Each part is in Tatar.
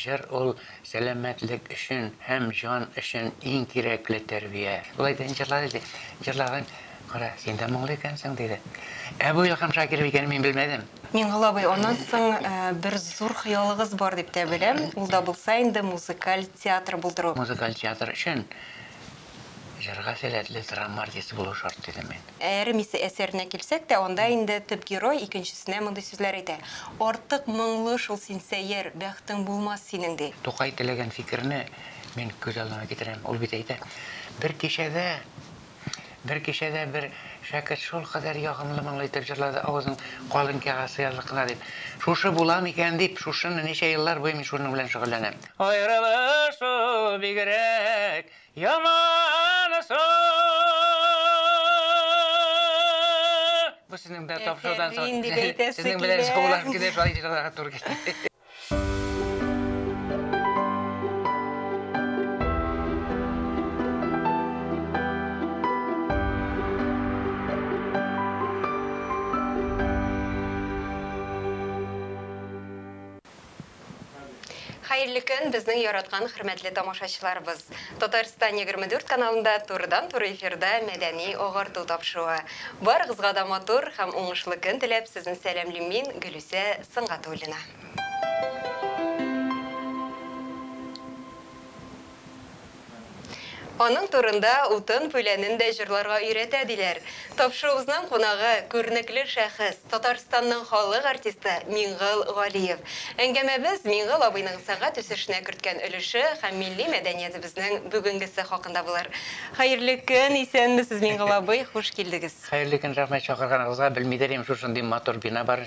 Җыр ул сәламәтлек өчен һәм җан өчен иң кирәкле тәрбия. Ул әйтә, җырла диде. Җырлаган, кара, син дә моңлы икәнсең, диде. Ә бу Илһам Шакиров икәнен мин белмәдем. Миңгол абый, аннан соң бер зур хыялыгыз бар дип тә беләм. Ул да булса инде музыкаль театр булдыру. Музыкаль театр өчен җырга сәләтле драма артисты булу шарт, дидем мин. Әрем исе әсәренә килсәк тә, анда инде төп герой икенчесенә мондый сүзләр әйтә, Артык моңлы шул син, сәер, бәхтең булмас синең, ди. Тукай теләгән фикерне мин күз алдыма китерәм. Ул бит әйтә, Бер кичәдә, бер кичәдә бер шәкерт шулкадәр ягымлы моңлы итеп җырлады, авызың калын кәгазь сыярлык кына, дип. Шушы була микән дип, шушыны ничә еллар буе мин шуның белән шөгыльләнәм. Аерылышу бигрәк яман соң. Бу сезнең белән тапшырудан соң. Афәрин дип әйтәсе Сезнең белән килә. саулашып китеп шулай җырларга туры килде. Хәерле көн, безнең яраткан хөрмәтле тамашачыларыбыз. Татарстан 24 каналында турыдан-туры эфирда мәдәни агарту тапшыруы. Барыгызга да матур һәм уңышлы көн теләп, сезне сәламлим мин, Гөлүсә Сөнгатуллина. Аның турында утын пүләнен дә җырларга өйрәтә, диләр. Тапшыруыбызның кунагы, күренекле шәхес, Татарстанның халык артисты Миңгол Галиев. Әңгәмәбез Миңгол абыйның сәнгать үсешенә керткән өлеше һәм милли мәдәниятебезнең бүгенгесе хакында булыр. Хәерле көн, исәнмесез, Миңгол абый, хуш килдегез. Хәерле көн, рәхмәт чакырганыгызга. Белми дә идем, шушындый матур бина бар.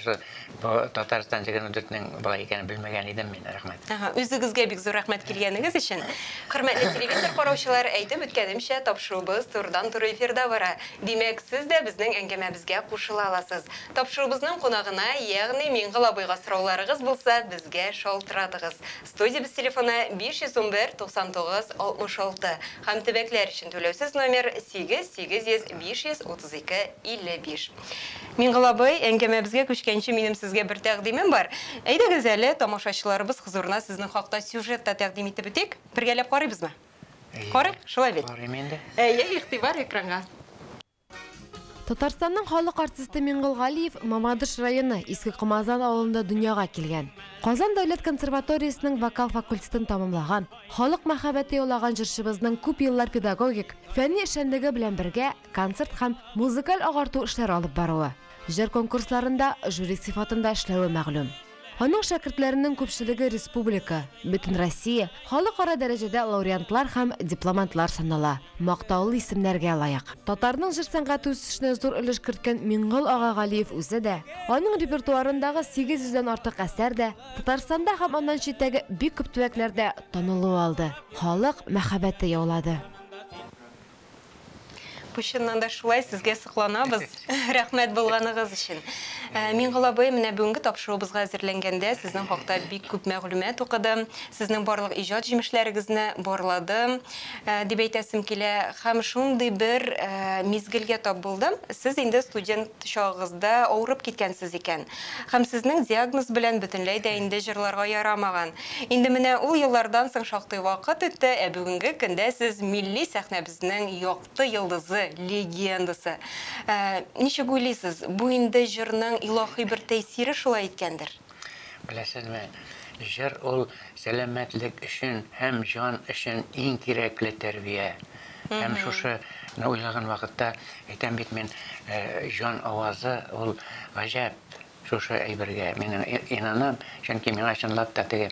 Бу Татарстан 24-нең болай икәнен белмәгән идем мин, рәхмәт. Ага, үзегезгә бик зур рәхмәт килгәнегез өчен. Хөрмәтле телевизор караучылар, әйтеп үткәнемчә, тапшыруыбыз турыдан-туры эфирда бара. Димәк, сез дә безнең әңгәмәбезгә кушыла аласыз. Тапшыруыбызның кунагына, ягъни Миңгол абыйга сорауларыгыз булса, безгә шалтыратыгыз. Студиябез телефоны 511 99 66 һәм төбәкләр өчен түләүсез номер 8 800 532 55. Миңгол абый, әңгәмәбезгә күчкәнче минем сезгә бер тәкъдимем бар. Әйдәгез әле, тамашачыларыбыз хозурына сезнең хакта сюжет та тәкъдим итеп үтик. Бергәләп карыйбызмы? Карыйк, шулай бит? Карыйм инде. Әйе, игътибар экранга. Татарстанның халык артисты Миңгол Галиев Мамадыш районы Иске Комазан авылында дөньяга килгән. Казан дәүләт консерваториясенең вокал факультетын тәмамлаган, халык мәхәббәте яулаган җырчыбызның күп еллар педагогик, фәнни эшчәнлеге белән бергә концерт һәм музыкаль агарту эшләре алып баруы, җыр конкурсларында жюри сыйфатында эшләве мәгълүм. Аның шәкертләренең күпчелеге республика, бөтенроссия, халыкара дәрәҗәдә лауреантлар һәм дипломантлар санала, мактаулы исемнәргә лаек. Татарның җыр сәнгате үсешенә зур өлеш керткән Миңгол ага Галиев үзе дә, аның репертуарындагы 800 дән артык әсәр дә Татарстанда һәм аннан читтәге бик күп төбәкләрдә танылу алды, халык мәхәббәте яулады. Бу чыннан да шулай, сезгә сокланабыз. Рәхмәт булганыгыз өчен. Миңгол абый, менә бүгенге тапшыруыбызга әзерләнгәндә сезнең хакта бик күп мәгълүмат укыдым, сезнең барлык иҗат җимешләрегезне барладым, дип әйтәсем килә. Һәм шундый бер мизгелгә тап булдым. Сез инде студент чагыгызда авырып киткәнсез икән. Һәм сезнең диагноз белән бөтенләй дә инде җырларга ярамаган. Инде менә ул еллардан соң шактый вакыт үтте, ә бүгенге көндә сез милли сәхнәбезнең якты йолдызы, легендасы. Ничек уйлыйсыз, бу инде җырның илаһи бер тәэсире шулай иткәндер? Беләсезме, җыр ул сәламәтлек өчен һәм җан өчен иң кирәкле тәрбия. Һәм шушыны уйлаган вакытта, әйтәм бит мин, җан авазы ул гаҗәп. Шушы әйбергә мин инанам, чөнки миңа чынлап та теге,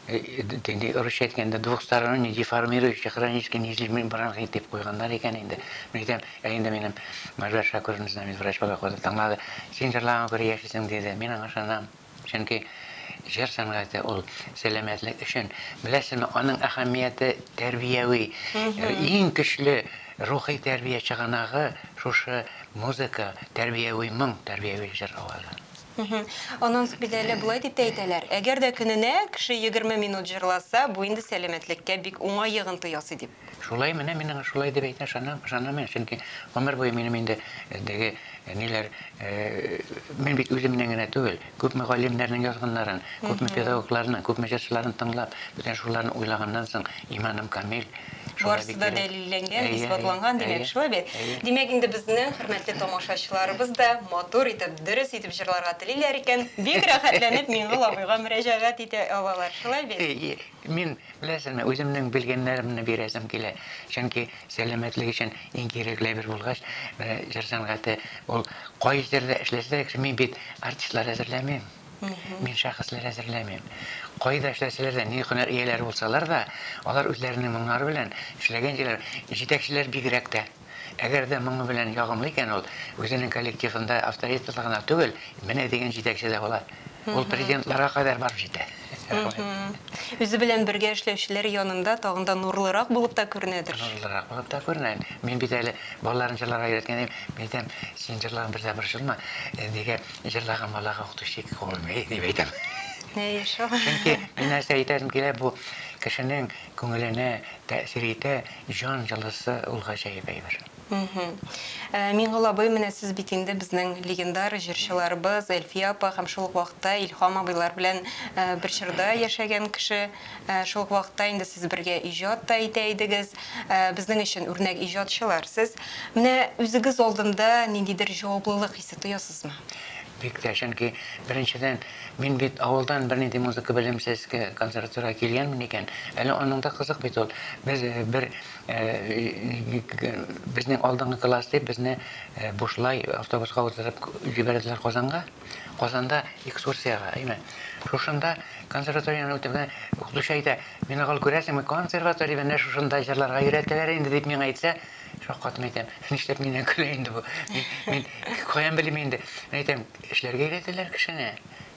нинди русча әйткәндә, двухсторонний деформирующий хронический неизлечимый бронхит дип куйганнар икән инде. Мин әйтәм, ә инде минем Мәрвәр Шакировна знаменитый врач була, тыңлады, син җырлаганга күрә яшисең, диде. Мин аңа ышанам. Чөнки җыр сәнгате ул сәламәтлек өчен, беләсезме, аның әһәмияте тәрбияви. Иң көчле рухи тәрбия чыганагы шушы музыка, тәрбияви моң, тәрбияви җыр авазы. Аннан соң бит әле болай дип тә әйтәләр, әгәр дә көненә кеше 20 минут җырласа, бу инде сәламәтлеккә бик уңай йогынты ясый дип. Шулай, менә мин аңа шулай дип әйтә, ышанам, ышанам мин, чөнки гомер буе минем инде теге ниләр, мин бит үземнең генә түгел, күпме галимнәрнең язганнарын, күпме педагогларның, күпме җырчыларны тыңлап, бөтен шуларны уйлаганнан соң иманым камил. Барысы да дәлилләнгән, исбатланган, димәк, шулай бит? Димәк, инде безнең хөрмәтле тамашачыларыбыз да матур итеп, дөрес итеп җырларга телиләр икән, бик рәхәтләнеп Миңгол абыйга мөрәҗәгать итә алалар, шулай бит? Мин, беләсезме, үземнең белгәннәремне бирәсем килә. Чөнки сәламәтлек өчен иң кирәкле әйбер булгач, менә җыр сәнгате ул кай җирдә эшләсә дә, мин бит артистлар әзерләмим. Мин шәхесләр әзерләмим. Кайда эшләсәләр дә, ни һөнәр ияләре булсалар да, алар үзләренең моңнары белән эшләгән җирләр, җитәкчеләр бигрәк тә. Әгәр дә моңы белән ягымлы икән ул, үзенең коллективында авторитетлы гына түгел, менә дигән җитәкче дә була. Ул президентларга кадәр барып җитә. Үзе белән бергә эшләүчеләр янында тагын да нурлырак булып та күренәдер. Нурлырак булып та күренә. Мин бит әле балаларны җырларга өйрәткән идем. Мин әйтәм, син җырлаган бер дә борчылма. Нигә җырлаган балага укытучы куелмый, дип әйтәм. Әйе, шул. Чөнки мин нәрсә әйтәсем килә, бу кешенең күңеленә тәэсир итә, җан җылысы ул гаҗәеп әйбер. Миңгол абый, менә сез бит инде безнең легендар җырчыларыбыз Әлфия апа һәм шул ук вакытта Илһам абыйлар белән бер чорда яшәгән кеше. Шул ук вакытта инде сез бергә иҗат та итә идегез. Безнең өчен үрнәк иҗатчылар сез. Менә үзегез алдында ниндидер җаваплылык хисе тоясызмы? Бик тә, чөнки беренчедән, мин бит авылдан бернинди музыка белемсез консерваториягә килгәнмен икән. Әле аның да кызык бит ул. Без бер безнең алдынгы класс дип безне бушлай автобуска утыртып җибәрделәр Казанга. Казанда экскурсиягә, әйме. Шушында консерваторияне үтеп, укытучы әйтә, Минагол, күрәсеңме, консерватория менә шушында җырларга өйрәтәләр инде дип миңа әйтсә, шаккатым әйтәм. Нишләп миннән көлә инде бу? Мин каян белим инде? Мин әйтәм, эшләргә өйрәтәләр кешене.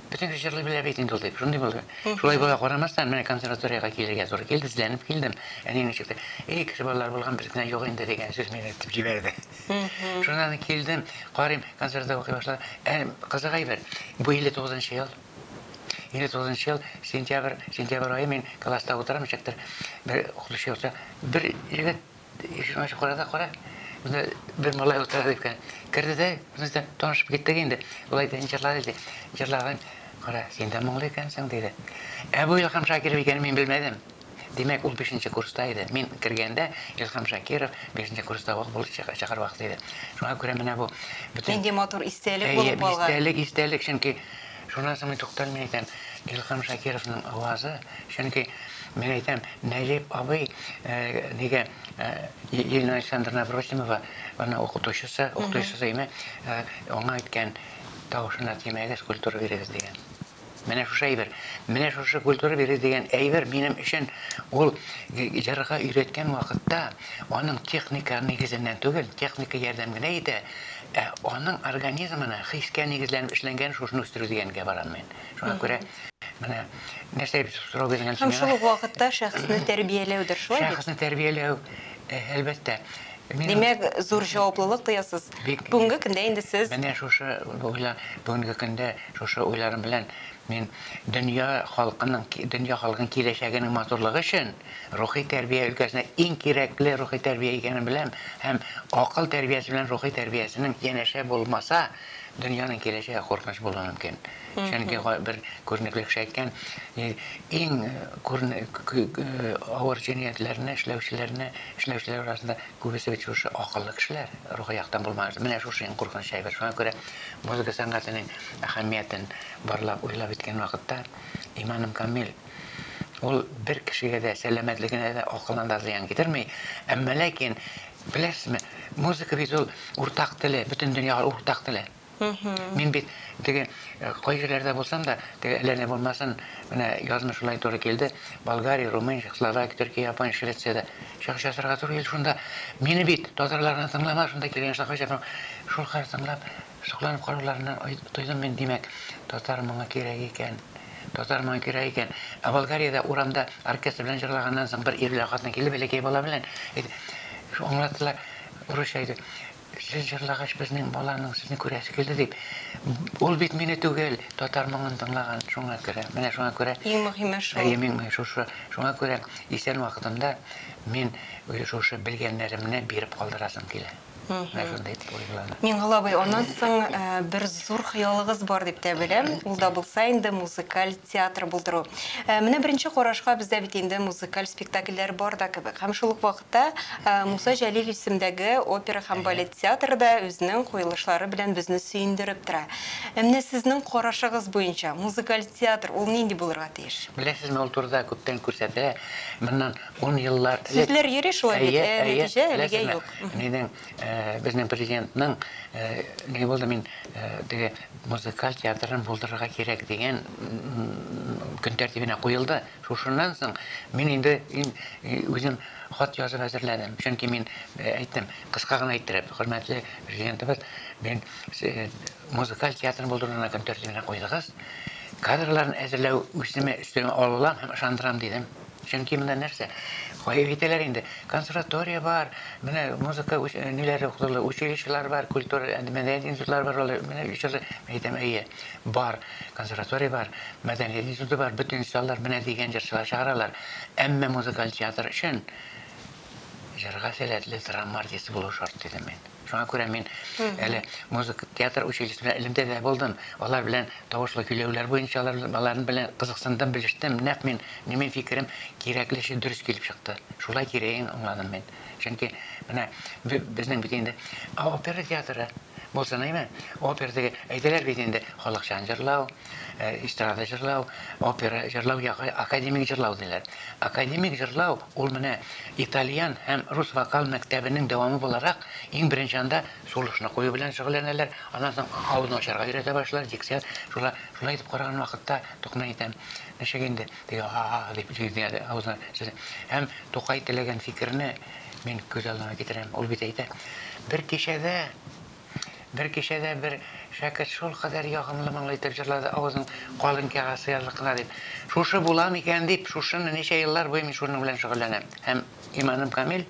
Бөтен кеше җырлый белә бит инде ул дип. Шундый булды. Шулай була карамастан, менә консерваториягә килергә туры килде, эзләнеп килдем. Әни ничек тә, эй, кеше балалар булган, безнең юк инде дигән сүз мине әйтеп җибәрде. Шуннан килдем, карыйм, концертта укый башладым. Ә, кызык әйбер, бу 59 ел. 59 ел, сентябрь, сентябрь ае мин класста утырам, ничектер, бер укытучы утыра. Бер егет ишекне ачып карады, кара, монда бер малай утыра дип керде дә, без дә танышып киттек инде. Ул әйтә, җырлады ди. Җырлаган, кара, син дә моңлы икәнсең, диде. Ә бу Илһам Шакиров икәнен мин белмәдем. Димәк, ул бишенче курста иде. Мин кергәндә Илһам Шакиров бишенче курста ук булып чыгар вакыт иде. Шуңа күрә менә бу бөтен Нинди матур истәлек булып калган. Истәлек, истәлек, чөнки шуннан соң мин тукталмый әйтәм, Илһам Шакировның авазы, чөнки мин әйтәм, Нәҗип абый нигә Елена Александровна Абросимова, аны укытучысы, укытучысы име, аңа әйткән, тавышына тимәгез, культура бирегез дигән. Менә шушы әйбер, менә шушы культура бирегез дигән әйбер минем өчен ул җырга өйрәткән вакытта аның техника нигезеннән түгел, техника ярдәм генә итә, ә аның организмына хискә нигезләнеп эшләнгән шушыны үстерү дигәнгә барам мин. Шуңа күрә менә нәрсә дип сорау биргән Һәм шул ук вакытта шәхесне тәрбияләүдер, шулай бит? Шәхесне тәрбияләү, әлбәттә. Димәк, зур җаваплылык тоясыз. Бүгенге көндә инде сез Менә шушы уйлар, бүгенге көндә шушы уйларым белән мин дөнья халкының, дөнья халкының киләчәгенең матурлыгы өчен рухи тәрбия өлкәсенә иң кирәкле рухи тәрбия икәнен беләм һәм акыл тәрбиясе белән рухи тәрбиясенең янәшә булмаса, дөньяның киләчәге куркыныч булуы мөмкин. Чөнки бер күренекле кеше әйткән, иң авыр җинаятьләрне эшләүчеләрне, эшләүчеләр арасында күбесе бит шушы акыллы кешеләр, рухи яктан булмаган. Менә шушы иң куркыныч әйбер. Шуңа күрә музыка сәнгатенең әһәмиятен барлап, уйлап иткән вакытта иманым камил. Ул бер кешегә дә, сәламәтлегенә дә, акылына да зыян китерми. Әмма ләкин, беләсезме, музыка бит ул уртак теле, бөтен дөньяга уртак теле. Мин бит теге кай җирләрдә булсам да, теге әллә ни булмасын, менә язмыш шулай туры килде. Болгария, Румыния, Чехословакия, Төркия, Япония, Швециядә чыгыш ясарга туры килде шунда. Мине бит татарлар гына тыңламады, шунда килгән кешеләр шул хәл тыңлап, сокланып карауларыннан тойдым мин, димәк, татар моңы кирәк икән. Татар моңы кирәк икән. Ә Болгариядә урамда оркестр белән җырлаганнан соң бер ир белән хатын килде, бәләкәй бала белән. Шул аңлаттылар, русча әйтеп. Сез җырлагач, безнең баланың сезне күрәсе килде дип. Ул бит мине түгел, татар моңын тыңлаган, шуңа күрә. Менә шуңа күрә. Иң мөһиме шул. Әйе, иң мөһиме шушы. Шуңа күрә исән вакытымда мин шушы белгәннәремне биреп калдырасым килә. Менә шундый итеп уйланам. Миңгол абый, аннан соң бер зур хыялыгыз бар дип тә беләм. Ул да булса инде музыкаль театр булдыру. Менә беренче карашка бездә бит инде музыкаль спектакльләр бар да кебек. Һәм шул ук вакытта Муса Җәлил исемдәге опера һәм балет театры да үзенең куелышлары белән безне сөендереп тора. Ә менә сезнең карашыгыз буенча, музыкаль театр ул нинди булырга тиеш? Беләсезме, ул турыда күптән күрсәтелә. Моннан ун еллар элек. Сүзләр йөри шулай бит, ә нәтиҗә әлегә юк. Нинең, безнең президентның ни булды, мин теге музыкаль театрын булдырырга кирәк дигән көн тәртибенә куелды. Шушыннан соң мин инде үзем хат язып әзерләдем. Чөнки мин әйттем, кыска гына иттереп, хөрмәтле президентыбыз, мин музыкаль театрын булдыруны көн тәртибенә куйдыгыз. Кадрларын әзерләү үземә өстемә алам һәм ышандырам дидем. Чөнки монда нәрсә? Кая әйтәләр инде, консерватория бар, менә музыка ниләре укытыла, училищелар бар, культура, мәдәният институтлары бар, алар менә әйтәм, әйе, бар, консерватория бар, мәдәният институты бар, бөтен заллар менә дигән җырчылар чыгаралар. Әмма музыкаль театр өчен җырга сәләтле драма артисты булу шарт, дидем мин. Шуңа күрә мин әле музыка театр училищесы белән элемтәдә булдым. Алар белән тавышлы көйләүләр буенча алар аларның белән кызыксындым, белештем. Нәкъ мин, минем фикерем кирәкле эше дөрес килеп чыкты. Шулай кирәген аңладым мин. Чөнки менә безнең бит инде опера театры булсын, әйме? Опера теге әйтәләр бит инде халыкчан җырлау, эстрада җырлау, опера җырлау, академик җырлау диләр. Академик җырлау ул менә итальян һәм рус вокал мәктәбенең дәвамы буларак, иң беренче анда сулышны кую белән шөгыльләнәләр, аннан соң авызны ачарга өйрәтә башлыйлар, дикция. Шулай, шулай итеп караган вакытта, тукмай әйтәм, ничек инде теге а дип авызны. Һәм Тукай теләгән фикерне мин күз алдыма китерәм. Ул бит әйтә, бер кичәдә Бер кичәдә бер шәкерт шул кадәр ягымлы моңлы итеп җырлады, авызың калын кәгазь сыярлык кына дип. Шушы була микән дип, шушыны ничә еллар буе мин шуның белән шөгыльләнәм. Һәм иманым камил,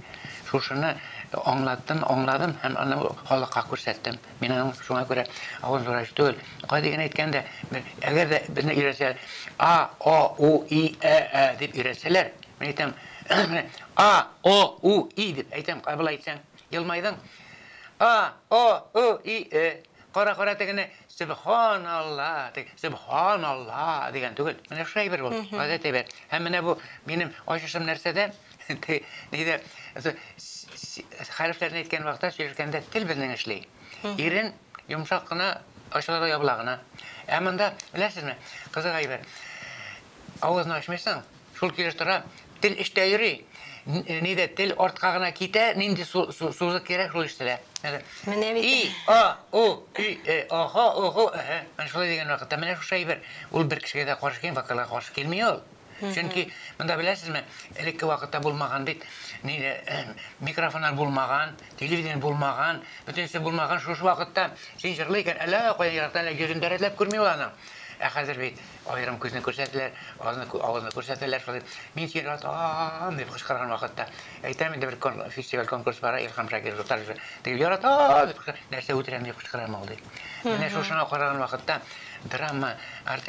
шушыны аңлаттым, аңладым һәм аны халыкка күрсәттем. Мин аның шуңа күрә авыз врач түгел. Гади генә әйткәндә, әгәр дә безне өйрәтсәләр, А, О, У, И, Ә, Ә дип өйрәтсәләр, мин әйтәм, А, О, У, И дип әйтәм, кабул әйтсәң, елмайдың. А, О, У, И, Э. Кара, кара тегене сөбханалла, тек сөбханалла дигән түгел. Менә шулай әйбер ул, гадәт әйбер. Һәм менә бу минем ачышым нәрсәдә? Нидә хәрефләрне әйткән вакытта сөйләшкәндә тел безнең эшли. Ирен йомшак кына ачыла да ябыла гына. Ә монда, беләсезме, кызык әйбер. Авызны ачмыйсың, шул килеш тора, тел эчтә йөри. Нидә тел артка гына китә, нинди сузык кирәк, шул ишетелә. Менә бит. И, А, У, И, Э, Ага, Ого, Эһе. Менә шулай дигән вакытта менә шушы әйбер. Ул бер кешегә дә каршы килми, вокалга каршы килми ул. Чөнки монда беләсезме, элекке вакытта булмаган бит, нидә микрофоннар булмаган, телевидение булмаган, бөтенесе булмаган. Шушы вакытта син җырлый икән, әллә каян ерактан әллә йөзен дә рәтләп күрми ул аның. Ә хәзер бит аерым күзне күрсәтәләр, авызны, авызны күрсәтәләр. Шулай мин сине яратам дип кычкырган вакытта әйтәм инде бер фестиваль конкурс бара, Илһам Шакиров татар теге яратам дип нәрсә үтерәм дип кычкырам ул ди. Менә шушыңа караган вакытта драма,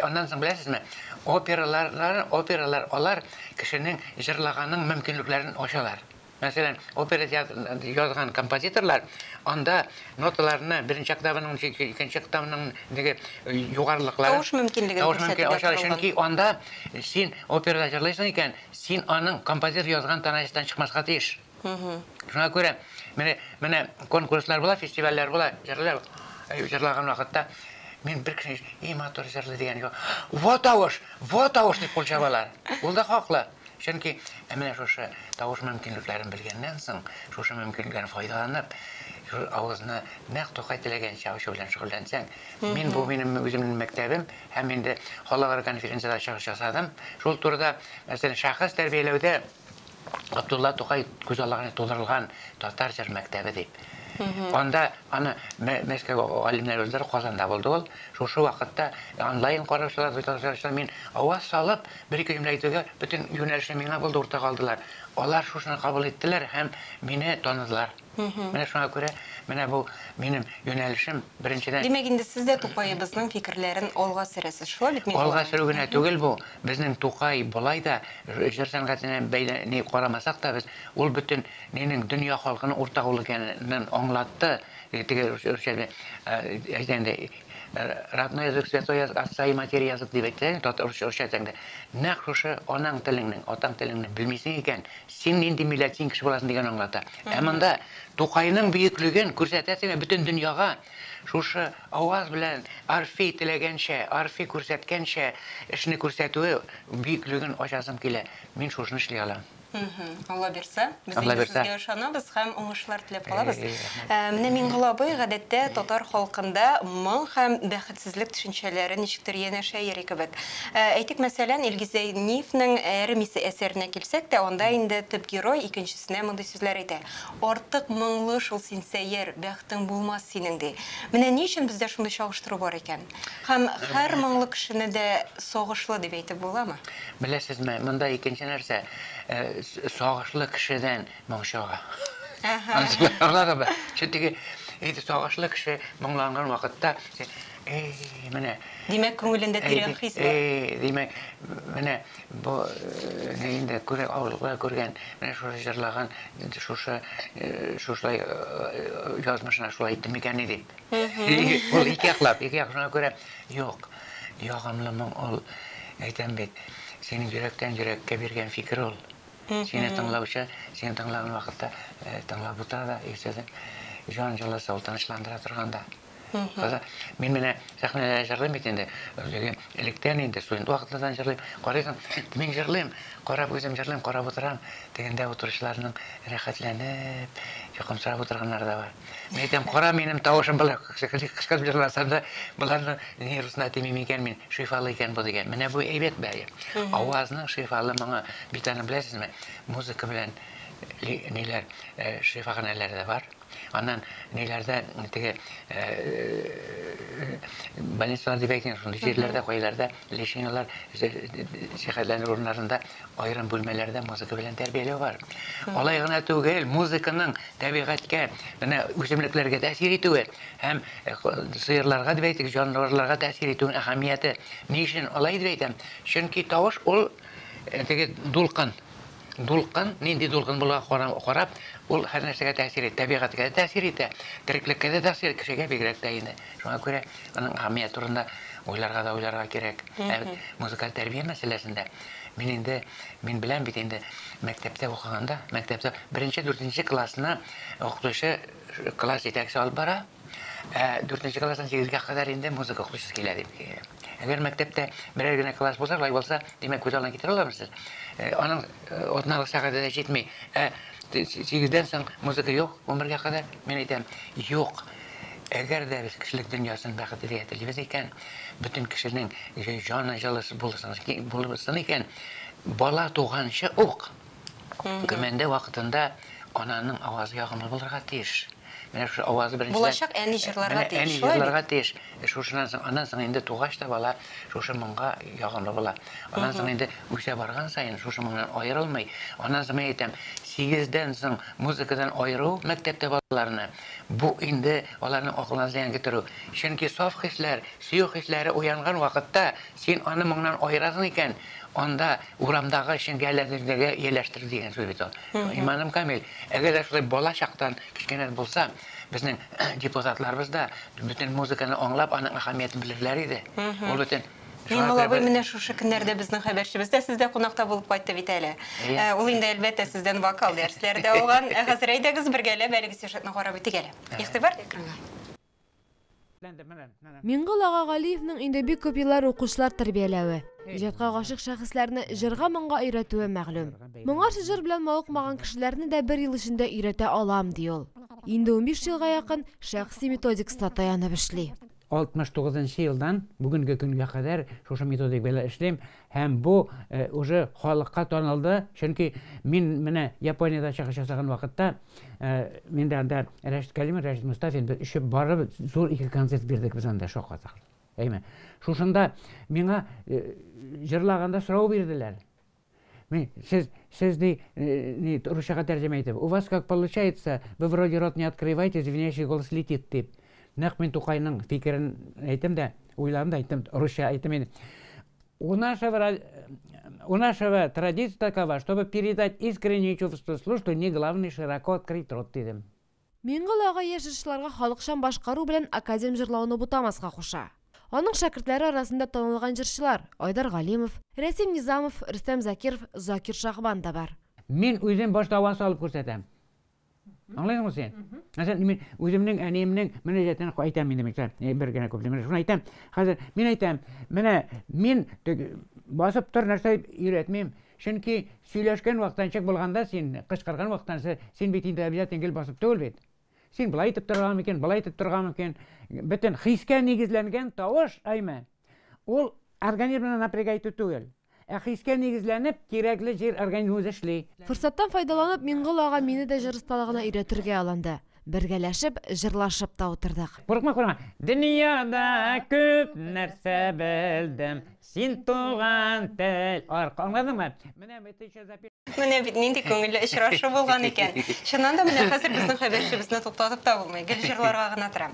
аннан соң беләсезме, опералар, опералар алар кешенең җырлаганның мөмкинлекләрен ачалар. Мәсәлән, опера язган композиторлар анда ноталарны беренче октаваның, икенче октаваның теге югарылыкларын тавыш мөмкинлеген тавыш мөмкин ачалар. Чөнки анда син операда җырлыйсың икән, син аның композитор язган тональностьтан чыкмаска тиеш. Шуңа күрә менә менә конкурслар була, фестивальләр була, җырлар җырлаган вакытта мин бер кеше и матур җырлый дигән юк. Во тавыш, во тавыш дип кул чабалар. Ул да хаклы. Чөнки ә менә шушы тавыш мөмкинлекләрен белгәннән соң, шушы мөмкинлекләрен файдаланып, шул авызны нәкъ Тукай теләгәнчә ачу белән шөгыльләнсәң, мин бу минем үземнең мәктәбем һәм инде халыкара конференциядә чыгыш ясадым. Шул турыда, мәсәлән, шәхес тәрбияләүдә Габдулла Тукай күз алдына тудырылган татар җыр мәктәбе дип. Анда аны Мәскәү галимнәре үзләре Казанда булды ул. Шушы вакытта онлайн караучылар, караучылар мин аваз салып, бер-ике җөмлә әйтүгә бөтен юнәлешне миңа булды уртага алдылар. Алар шушыны кабул иттеләр һәм мине таныдылар. Менә шуңа күрә Менә бу минем юнәлешем, беренчедән. Димәк, инде сез дә Тукаебызның фикерләрен алга сөрәсез, шулай бит, Миңгол Алга сөрү генә түгел бу, безнең Тукай болай да җыр сәнгатенә бәйле ни карамасак та без, ул бөтен нинең дөнья халкының уртак ул икәнен аңлатты. Теге русча әйтә инде, родной язык святой язык, отца и матери язык дип әйтә, татар русча әйтсәң дә. Нәкъ шушы анаң телеңнең, атаң телеңне белмисең икән, син нинди милләт, син кеше буласың дигән аңлата. Ә монда Тукайның бөеклеген күрсәтәсең бөтен дөньяга. Шушы аваз белән Орфей теләгәнчә, Орфей күрсәткәнчә эшне күрсәтүе бөеклеген ачасым килә. Мин шушыны эшли алам. Алла бирсә, без инде сезгә ышанабыз һәм уңышлар теләп калабыз. Менә Миңгол абый, гадәттә татар халкында моң һәм бәхетсезлек төшенчәләре ничектер янәшә йөри кебек. Әйтик, мәсәлән, Илгиз Зәйниевнең Әрем исе әсәренә килсәк тә, анда инде төп герой икенчесенә мондый сүзләр әйтә. Артык моңлы шул син, сәер, бәхтең булмас синең, ди. Менә ни өчен бездә шундый чагыштыру бар икән? Һәм һәр моңлы кешене дә сагышлы дип әйтеп буламы? Беләсезме, монда икенче нәрсә, сагышлы кешедән моң чыга. Аңладыңмы? Чөнки теге сагышлы кеше моңланган вакытта, эй, менә. Димәк, күңелендә тирән хис бар. Эй, димәк, менә бу инде күрә авырлыклар күргән, менә шушы җырлаган, шушы шушылай язмышына шулай итте микәнни дип. Ул ике яклап, ике як шуңа күрә юк. Ягымлы моң ул, әйтәм бит, синең йөрәктән йөрәккә биргән фикер ул. Сине тыңлаучы, сине тыңлаган вакытта тыңлап утыра да, и җан җылысы ул тынычландыра торган да. Мин менә сәхнәдә җырлыйм бит инде. Электән инде студент вакытлардан җырлыйм. Карыйсың, мин җырлыйм, карап үзем җырлыйм, карап утырам. Тегендә утыручыларның рәхәтләнеп, йокымсырап утырганнары да бар. Мин әйтәм, кара минем тавышым болай кычкырып җырласам да, боларның нервысына тимим икән мин, шифалы икән бу дигән. Менә бу әйбәт бәя. Авазның шифалы моңы. Бит аны беләсезме, музыка белән ниләр, шифаханәләр дә бар. Аннан ниләрдә теге больницалар дип әйтик, шундый җирләрдә, кайларда лечениелар, сихәтләнү урыннарында аерым бүлмәләрдә музыка белән тәрбияләү бар. Алай гына түгел, музыканың табигатькә, менә үсемлекләргә тәэсир итүе һәм сыерларга дип әйтик, җанварларга тәэсир итүенең әһәмияте. Ни өчен алай дип әйтәм? Чөнки тавыш ул теге дулкын. Дулкын, нинди дулкын булуга карап, ул һәр нәрсәгә тәэсир итә, табигатькә дә тәэсир итә, тереклеккә дә тәэсир, кешегә бигрәк тә инде. Шуңа күрә аның әһәмияте турында уйларга да уйларга кирәк. Ә музыкаль тәрбия мәсьәләсендә мин инде, мин беләм бит инде, мәктәптә укыганда, мәктәптә беренче, дүртенче классны укытучы класс җитәкчесе алып бара. Ә дүртенче класстан сигезгә кадәр инде музыка укытучысы килә дип. Әгәр мәктәптә берәр генә класс булса, шулай булса, димәк, күз алдына китерә алабыз сез. Аның атналык сәгате дә җитми. Ә сигездән соң музыка юк, унбергә кадәр. Мин әйтәм, юк. Әгәр дә без кешелек дөньясын бәхетле итәргә телибез икән, бөтен кешенең җаны җылысы булсын икән, бала туганчы ук көмәндә вакытында ананың авазы ягымлы булырга тиеш. Менә шушы авазы беренчедән. Булачак әни җырларга тиеш. Әни җырларга тиеш. Шушыннан соң, аннан соң инде тугач та бала шушы моңга ягымлы була. Аннан соң инде үсә барган саен шушы моңнан аерылмый. Аннан соң мин әйтәм, сигездән соң музыкадан аеру мәктәптә балаларны, бу инде аларның акылына зыян китерү. Чөнки саф хисләр, сөю хисләре уянган вакытта син аны моңнан аерасың икән, анда урамдагы шиңгәләргә ияләштерү дигән сүз бит ул. Иманым камил, әгәр дә шулай бала чактан кечкенә булса, безнең депутатларыбыз да бөтен музыканы аңлап, аның әһәмиятен белерләр иде. Ул бөтен Миңгол абый, менә шушы көннәрдә безнең хәбәрчебез дә сездә кунакта булып кайтты бит әле. Ул инде, әлбәттә, сездән вокал дәресләре дә алган. Ә хәзер әйдәгез бергәләп әлеге сюжетны карап үтик әле. Игътибар экранга. Миңгол ага Галиевның инде бик күп еллар укучылар тәрбияләве, иҗатка гашыйк шәхесләрне җырга-моңга өйрәтүе мәгълүм. Моңарчы җыр белән мавыкмаган кешеләрне дә бер ел эчендә өйрәтә алам, ди ул. Инде 15 елга якын шәхси методикасына таянып эшли. 69 нчы елдан бүгенге көнгә кадәр шушы методик белән эшлим һәм бу уже халыкка танылды, чөнки мин менә Япониядә чыгыш ясаган вакытта мин дә анда Рәшит Кәлимов, Рәшит Мостафин без өче барып зур ике концерт бирдек без анда шаккатык. Әйме. Шушында миңа җырлаганда сорау бирделәр. Мин, сез, сез ди, ни, русчага тәрҗемә итеп, у вас как получается, вы вроде рот не открываете, звенящий голос летит, дип. Нәкъ мин Тукайның фикерен әйттем дә, уйладым да әйттем, русча әйттем инде. У нашего традиция такова, чтобы передать искренние чувства слушателю, не главное широко открыть рот, дидем. Миңгол ага яшь җырчыларга халыкчан башкару белән академ җырлауны бутамаска куша. Аның шәкертләре арасында танылган җырчылар Айдар Галимов, Рәсим Низамов, Рөстәм Закиров, Закир Шахбан да бар. Мин үзем башта аваз алып күрсәтәм. Аңлыйсыңмы син? Мәсәлән, мин үземнең әниемнең мөнәҗәтен әйтәм инде мин, бер генә күпле. Менә шуны әйтәм. Хәзер мин әйтәм, менә мин басып тор нәрсә өйрәтмим. Чөнки сөйләшкән вакыттан ничек булганда син кычкырган вакыттан син бит инде обязательно гел басып түгел бит. Син былай итеп торырга мөмкин, былай итеп торырга мөмкин. Бөтен хискә нигезләнгән тавыш, әйме? Ул организмны напрягать итү түгел. Ә хискә нигезләнеп, кирәкле җир организм үзе эшли. Форсаттан файдаланып, Миңгол ага мине дә җыр осталыгына өйрәтергә алынды. Бергәләшеп, җырлашып та утырдык. Курыкма, курыкма. Дөньяда күп нәрсә белдем. Син туган тел арка. Аңладыңмы? Менә это еще запиш. Менә бит нинди күңелле очрашу булган икән. Чыннан да, менә хәзер безнең хәбәрчебезне туктатып та булмый. Гел җырларга гына тора.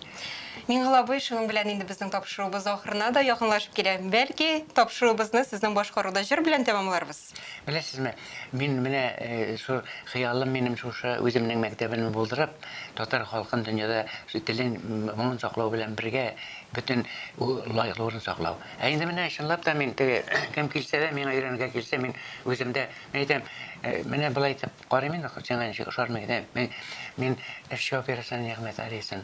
Миңгол абый, шуның белән инде безнең тапшыруыбыз ахырына да якынлашып килә. Бәлки, тапшыруыбызны сезнең башкаруда җыр белән тәмамларбыз. Беләсезме, мин менә шул хыялым минем шушы үземнең мәктәбемне булдырып, татар халкын дөньяда телен, моңын саклау белән бергә бөтен лаеклы урын саклау. Ә инде менә чынлап та мин теге кем килсә дә, миңа өйрәнергә килсә, мин үземдә, мин әйтәм, менә болай итеп карыйм инде, сиңа ничек ошармы икән. Мин эшче операсын Нигъмәт ариясын.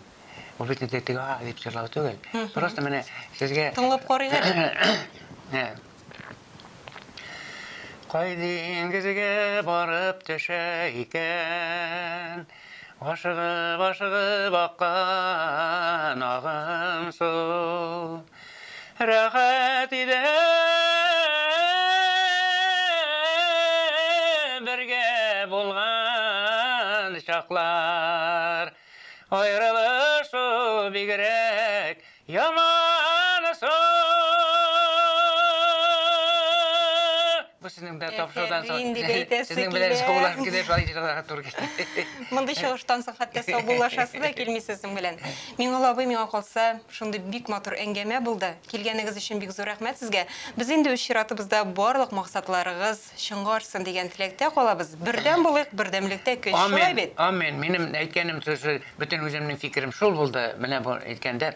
Ул бит инде теге а дип җырлау түгел. Просто менә сезгә Тыңлап карыйк әле. Кай диңгезгә барып төшә икән? Ашыгып, ашыгып аккан агым су. Рәхәт иде бергә булган чаклар. Аерылышу бигрәк яман су. Бу сезнең белән тапшырудан соң. Афәрин дип әйтәсе Сезнең белән килә. саубуллашып китеп, шулай җырларга туры килде. Мондый чыгыштан соң хәтта саубуллашасы да килми сезнең белән. Миңгол абый, миңа калса, шундый бик матур әңгәмә булды. Килгәнегез өчен бик зур рәхмәт сезгә. Без инде үз чиратыбызда барлык максатларыгыз чынга ашсын дигән теләктә калабыз. Бердәм булыйк, бердәмлектә көч. Шулай Амин. бит? Амин. Минем әйткәнем шушы, бөтен үземнең фикерем шул булды. Менә бу әйткәндә,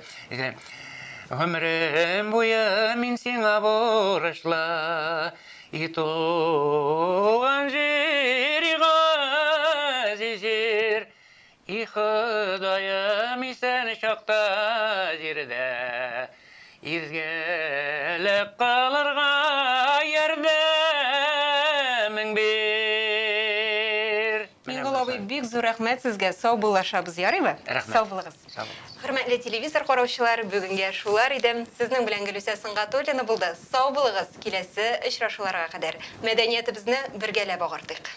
гомерем буе мин сиңа бурычлы. И туган җир, и газиз җир. И Ходаем, исән чакта җирдә изгелек кылырга ярдәмең бир. Миңгол абый, бик зур рәхмәт сезгә. Саубуллашабыз, ярыймы? Рәхмәт. Сау булыгыз. Сау булыгыз. Хөрмәтле телевизор караучылар, бүгенгә шулар иде. Сезнең белән Гөлүсә Сөнгатуллина булды. Сау булыгыз. Киләсе очрашуларга кадәр. Мәдәниятебезне бергәләп агартыйк.